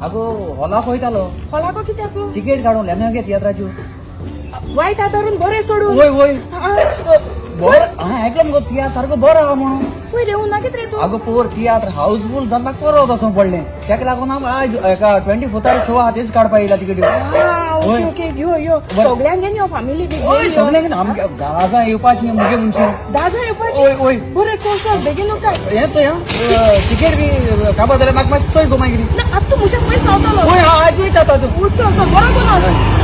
अगो हॉलाक वयतालो. हॉलाको कित्याक? तिकेट काडून लेना तियात्राच्यो. वायट आदारून बरें सोडून. वय वय, बरं हांवें आयकलो मुगो तियात्र सारको बरो आहा म्हणून. पळय रे, नाकीत रे तूं. अगो पोर तियात्र हाऊसफूल जावन म्हाका परत वचूंक पडलें. तेका लागून हांव आयज एका 24 शो आहा तेच काडपा येयला तिकेटी. ओके ओके, यो यो, सगळ्यांक घेवन यो, फॅमिली बी. हय, सगळ्यांक. आमगे 10 जाण येवपाची मुगे मनशां. 10 जाण येवपाची? वय वय. बरें, चल चल, बेगीन उठाय. हें चोय, तिकेट बी काबार जाल्यार म्हाका मातशें चोय गो मागीर. ना, आतां तूं म्हज्या पयस रावतलो. वय, हांव आयज वयता आतां. उठ, चल चल, बरो कोण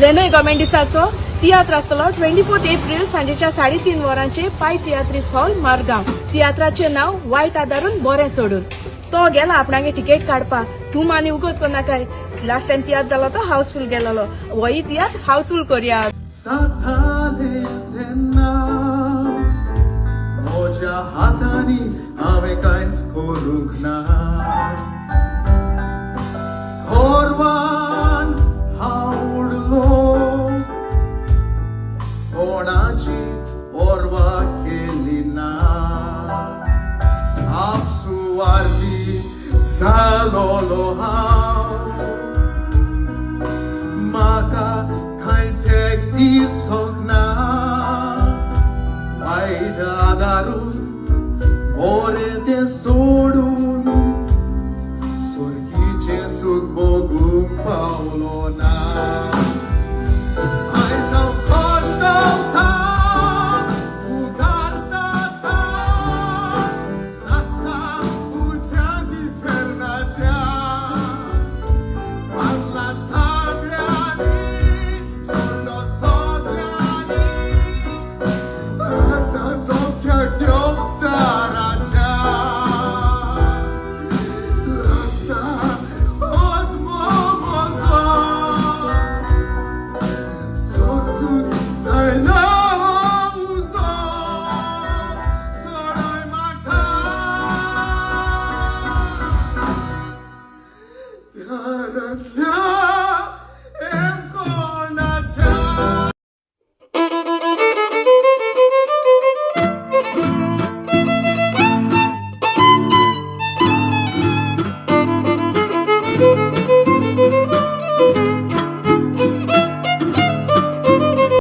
लेनय गॉमेंडिसाचो तियात्र आसतलो 24 एप्रिल सांजेच्या 3:30 वरांचेर पाय तियात्रिस्ट हॉल, मारगांव. तियात्राचें नांव वायट आदारून बरें सोडून. तो गेला आपणागे तिकेट काडपा. तूं मानी उगत कोनाकाय. लास्ट टायम तियात्र जालो तो हाऊसफूल गेलेलो. होय तियात्र हाऊसफूल करया. जातालें तेन्ना म्हज्या हातांनी हांवें कांयच करूंक ना. गोरवान हांव उडलो, कोणाची पर्वा केली ना. आपसुवार्थी जालोलो हांव, म्हाका कांयच एक दिसोंक ना. वायट आदारून